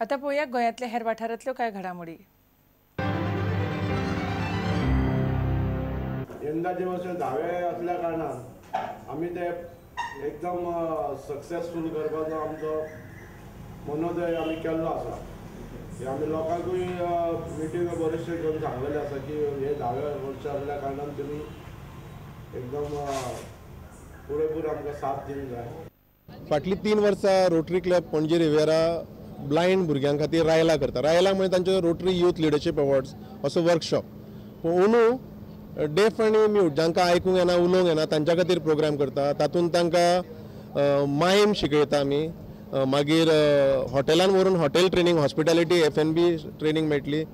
आतां पळोवया गोंयांतल्या हेर वाठारांतल्यो कांय घडामोडी। यंदाचे वर्ष धावे असल्या कारणान आमी ते एकदम सक्सेसफूल करपाचो आमचो मनोदय आमी केल्लो आसा। आमी लोकांकूय मिटींग बरेचशे घेवन सांगलेले आसा की हे धावे वर्ष असल्या कारणान तुमी एकदम पुरेपूर आमकां साथ दिवंक जाय। फाटलीं 3 वर्सां Rotary Club Panaji Riviera blind भुरग्यां खातीर रायला करता। रायला म्हणजे तांचो रोटरी यूथ लिडरशीप अवॉर्ड्स असो वर्कशॉप। पूण अंदू डेफ आनी म्यूट जांकां आयकूंक येना उलोवंक येना तांच्या खातीर प्रोग्राम करता। तातूंत तांकां मायम शिकयता आमी, मागीर हॉटेलान व्हरून hotel training, hospitality F&B training मेळटली,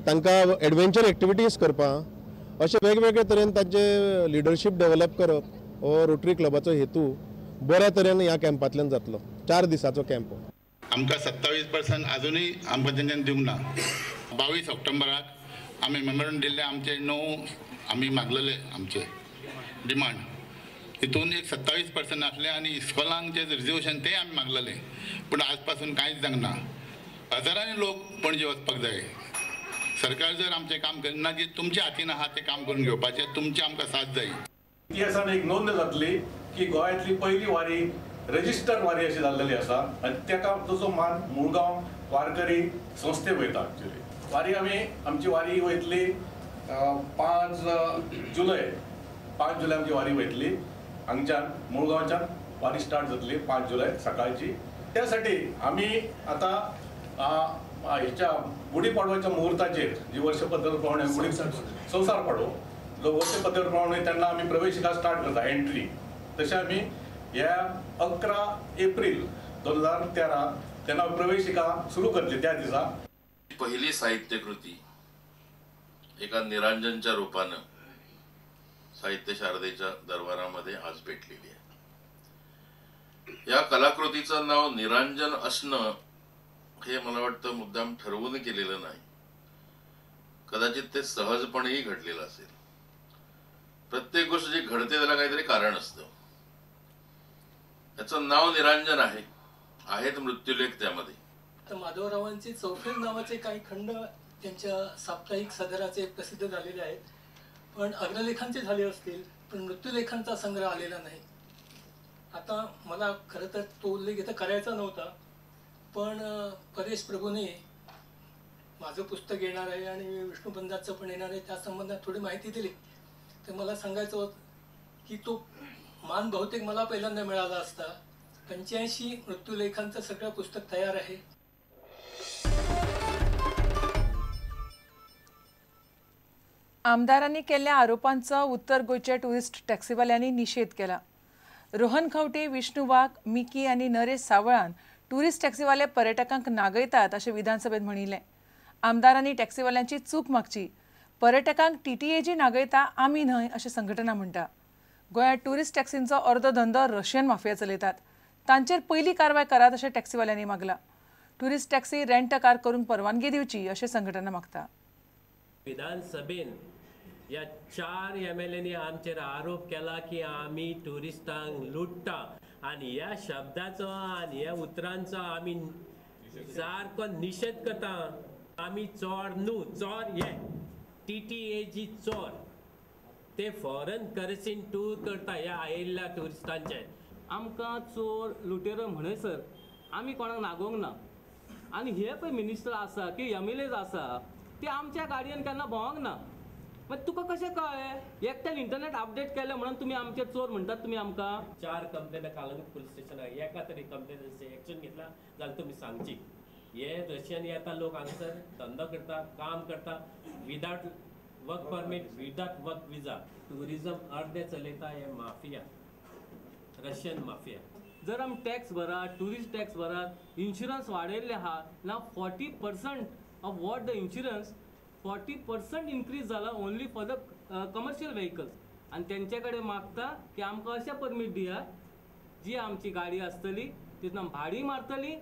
तांकां एडवेंचर एक्टिविटीज करपाक, अशे वेगवेगळे तरेन तांचे लिडरशीप डेव्हलप करप हो रोटरी क्लबाचो हेतू बऱ्या तरेन ह्या कॅम्पांतल्यान जातलो। 4 दिसाचो कॅम्प। आमकां 27% अजुनूय आमकां तेंच्यांनी दिवंक ना। 22 ऑक्टोबराक आमी मेमोरंडम दिल्ले, आमचे 9 आमी मागलेले आमचे डिमांड, तितून एक 27% आसले आनी इस्कॉलांक जे रिजर्वेशन तें आमी मागलेले, पूण आज पासून कांयच जावंक ना। हजारांनी लोक पणजे वचपाक जाय। सरकार जर आमचें काम करिना, जी तुमच्या हातीन आहा तें काम करून घेवपाचें, तुमचें आमकां साथ जाय। इतिहासान एक नोंद जातली की गोंयांतली पयली वारी रजिस्टर वारी अशी जाल्लेली आसा आनी ताका तसो मान मुळगांव वारकरी संस्थेक वयता। एक्चुअली वारी आमी आमची वारी वयतली 5 जुलय, 5 जुलय आमची वारी वयतली। हांगच्यान मुळगांवच्यान वारी स्टार्ट जातली 5 जुलय सकाळची। त्यासाठी आमी आतां हेच्या गुढीपाडव्याच्या मुहूर्ताचेर जी वर्षपद्धती प्रमाणे गुढी संवसार पाडवो जो वर्षपद्धती प्रमाणे तेन्ना आमी प्रवेशिका स्टार्ट करता एंट्री। तशें आमी ह्या 11 एप्रील 2013 तेन्ना प्रवेशिका सुरू करतली त्या दिसा। पहिली साहित्यकृती एका निरांजनच्या रूपानं साहित्य शारदेच्या दरबारामध्ये आज भेटलेली आहे। या कलाकृतीचं नाव निरांजन असणं हे मला वाटतं मुद्दाम ठरवून केलेलं नाही, कदाचित ते सहजपणेही घडलेलं असेल। प्रत्येक गोष्ट जी घडते त्याला काहीतरी कारण असतं। त्याचं नाव निरांजन आहे, आहेत मृत्युलेख त्यामध्ये। तर माधवरावांचे चौफेर नावाचे काही खंड त्यांच्या साप्ताहिक सदराचे प्रसिद्ध झालेले आहेत, पण अग्रलेखांचे झाले असतील पण मृत्युलेखांचा संग्रह आलेला नाही। आता मला खरं तर तो उल्लेख इथं करायचा नव्हता, पण परेश प्रभूने माझं पुस्तक येणार आहे आणि विष्णुबंधाचं पण येणार आहे त्या संबंधात थोडी माहिती दिली, तर मला सांगायचं होतं की तो मान बहुतेक मला पहिल्यांदा मिळाला असता। 85 मृत्युलेखांचं सगळं पुस्तक तयार आहे। आमदारांनी केल्ल्या आरोपांचो उत्तर गोंयच्या टुरिस्ट टॅक्सीवाल्यांनी निशेध केला। रोहन खंवटे, विष्णू वाघ, मिकी आनी नरेश सावळान टुरिस्ट टॅक्सीवाले पर्यटकांक नागयतात अशें विधानसभेत म्हणिल्लें। आमदारांनी टॅक्सीवाल्यांची चूक मागची, पर्यटकांक टीटीएजी नागयता आमी न्हय अशें संघटना म्हणटा। गोंयांत टुरिस्ट टॅक्सींचो अर्दो धंदो रशियन माफिया चलयतात, तांचेर पयली कारवाय करात अशें टॅक्सीवाल्यांनी मागला। टुरिस्ट टॅक्सी रेंट कार करूंक परवानगी दिवची अशें संघटना मागता। विधानसभेन या 4 MLA आमचेर आरोप केला की आमी टुरिस्टांक लुट्टा आनी ह्या शब्दाचो आनी ह्या उतरांचो आमी सारको निशेध करता। आमी चोर न्हू, चोर हे TTAG चोर, ते फॉरेन करन्सीन टूर करता ह्या आयिल्ल्या टुरिस्टांचे। आमकां चोर लुटेरो म्हणसर आमी कोणाक नागोवंक ना आनी हे पळय मिनिस्टर आसा की MLAs आसा ते आमच्या गाडयेन केन्ना भोंवंक ना। मागीर तुका कशें कळ्ळें एकट्यान इंटरनेट अपडेट केलें म्हणून तुमी आमचे चोर म्हणटात तुमी आमकां? 4 कंप्लेना कालंगूट पुलीस स्टेशनार एका तरी कंप्लेनाचेर एक्शन घेतला जाल्यार तुमी सांगची। हे रशियन येता लोक हांगासर धंदो करता, काम करता without work permit, without work visa. Tourism अर्दे चलयता हे माफिया, रशियन माफिया। जर आमी टॅक्स भरात, ट्युरिस्ट टॅक्स भरात, इन्शुरन्स वाडयल्ले आहा ना 40% of what the insurance 40% increase जाला only for the commercial vehicles. आनी तेंचे कडेन मागता की आमकां अशें परमीट दियात जी आमची गाडी आसतली तितून भाडी मारतली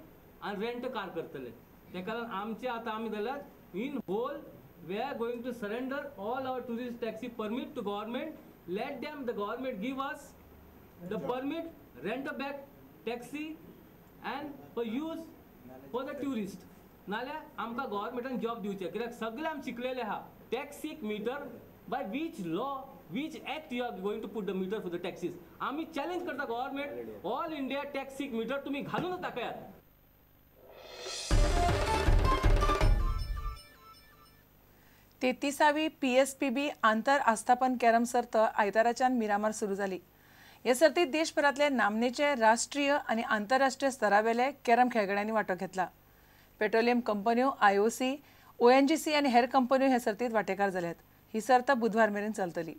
आनी रेंट कार करतले। तेका लागून आमचे आतां आमी जाल्यार in whole we are going to surrender all our tourist taxi permit to government. Let them the government give us the permit, rent a back taxi and for use for the tourist. नाल्यार आमकां गव्हर्मेंटान job दिवचें, कित्याक सगळे आमी शिकलेले आहा. टॅक्सीक meter by which law, which act you are going to put the meter for the taxis. आमी challenge करता गव्हर्मेंट, ऑल इंडिया टॅक्सीक मिटर तुमी घालूनच दाखयात. 33वी PSPB आंतर आस्थापन कॅरम सर्त आयताराच्यान मिरामार सुरू जाली. हे सर्तीत देशभरांतले नामनेचे राष्ट्रीय आनी आंतरराष्ट्रीय स्तरावेले कॅरम खेळगड्यांनी वांटो घेतला. पेट्रोलियम कंपन्यो, IOC, ONGC आनी हेर कंपन्यो हे सर्तीत वांटेकार जाल्यात. ही सर्त बुधवार मेरेन चलतली.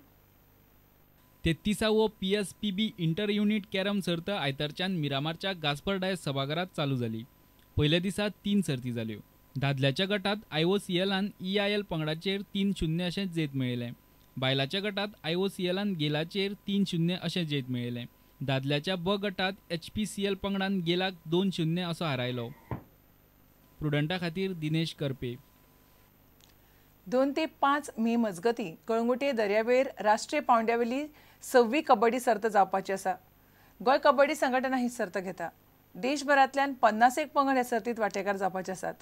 33वो PSPB inter unit carrom सर्त आयतारच्यान मिरामारच्या गास्पर डायस सभाघरात चालू जाली. पयल्या दिसा 3 सर्ती जाल्यो. दादल्याच्या गटात IOCLान EIL पंगडाचेर 3-0 अशें जैत मेळयलें. बायलाच्या गटात IOCLान गेलाचेर 3-0 अशें जैत मेळयलें. दादल्याच्या ब गटात HPCL पंगडान गेलाक 2-0 असो हारायलो. प्रुडंटा खातीर दिनेश करपे. 2 ते 5 मे मजगती कळंगुटे दर्यावेळेर राष्ट्रीय पावंड्यावेली 6वी कबड्डी सर्त जावपाची आसा. गोंय कबड्डी संघटना ही सर्त घेता. देशभरांतल्यान 50 पंगड हे सर्तीत वांटेकार जावपाचे आसात.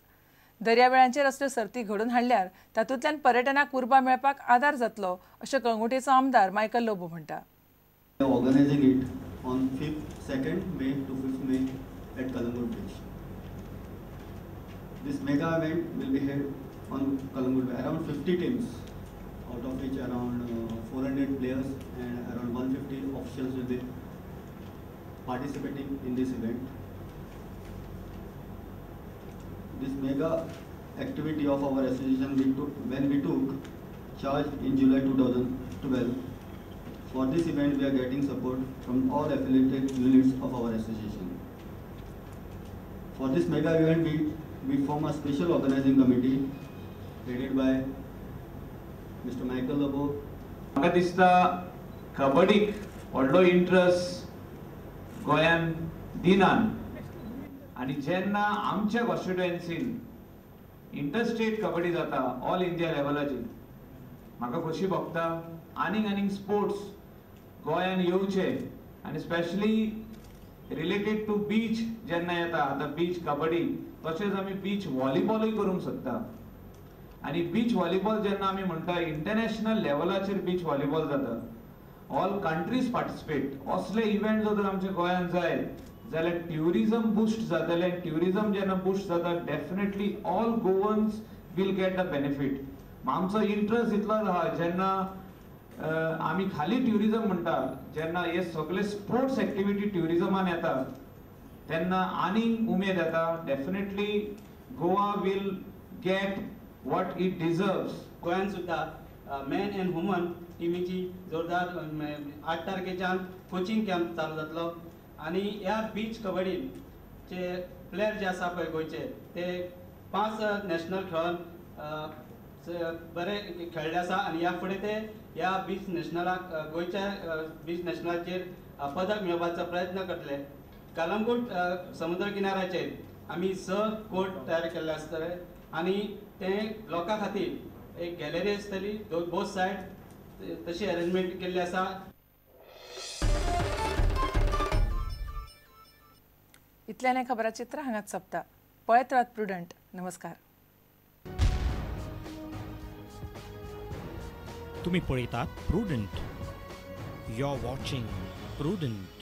दर्यावेळांचेर असल्यो सर्ती घडोवन हाडल्यार तातूंतल्यान पर्यटनाक उर्बा मेळपाक आदार जातलो अशें कळंगुटेचो आमदार मायकल लोबो म्हणटा. Organizing it on 2nd May to 5th May at Calangute Beach. This mega event will be held on Calangute Beach. Around 50 teams, out of which around 400 players and around 150 officials will be participating in this event. This mega activity of our association when we took charge in July 2012. For this event, we are getting support from all affiliated units of our association. For this mega event, we form a special organizing committee headed by Mr. Michael Lobo. म्हाका दिसता कबड्डीक व्हडलो interest गोंयान दिनान आनी जेन्ना आमच्या कॉन्स्टिट्युएन्सीन interstate kabaddi जाता all India लेवलाचेर, म्हाका खोशी भोगता आनीक आनीक स्पोर्ट्स गोंयान येवचे आनी स्पेशली रिलेटेड टू बीच जेन्ना येता, आतां बीच कबड्डी तशेंच आमी बीच व्हॉलीबॉलूय करूंक शकता. आनी बीच व्हॉलीबॉल जेन्ना आमी म्हणटा इंटरनॅशनल लेवलाचेर बीच व्हॉलीबॉल जाता, ऑल कंट्रीज पार्टिसिपेट. असले इव्हेंट जर आमच्या गोंयांत जाय जाल्यार ट्युरिजम बूस्ट जातलें. ट्युरिजम जेन्ना बूस्ट जाता definitely all Goans will get the benefit. आमचो इंट्रस्ट इतलो आहा जेन्ना आमी खाली ट्युरिजम म्हणटा, जेन्ना हे सगळे स्पोर्ट्स एक्टिविटी ट्युरिजमान येता तेन्ना आनीक उमेद येता. Definitely Goa will get what it deserves. गोंयांत सुद्दां मॅन अँड वुमन टिमीची जोरदार 8 तारखेच्यान कोचिंग कॅम्प चालू जातलो आनी ह्या बीच कबड्डीचे प्लेयर जे आसा पळय गोंयचे ते 5 नॅशनल खेळोन बरे खेळ्ळे आसा आनी ह्या फुडें ते ह्या बीच नॅशनलाक गोंयच्या बीच नॅशनलाचेर पदक मेळोवपाचो प्रयत्न करतले. कलंगूट समुद्र किनाऱ्याचेर आमी 6 कोर्ट तयार केल्ले आसतले आनी ते लोकां खातीर एक गॅलरी आसतली, बोथ सायड तशी अरेंजमेंट केल्ली आसा. इतल्यान हें खबराचित्र हांगाच सोंपता. पळयत रात प्रुडंट. नमस्कार. तुम्ही पळयतात Prudent. You are watching Prudent.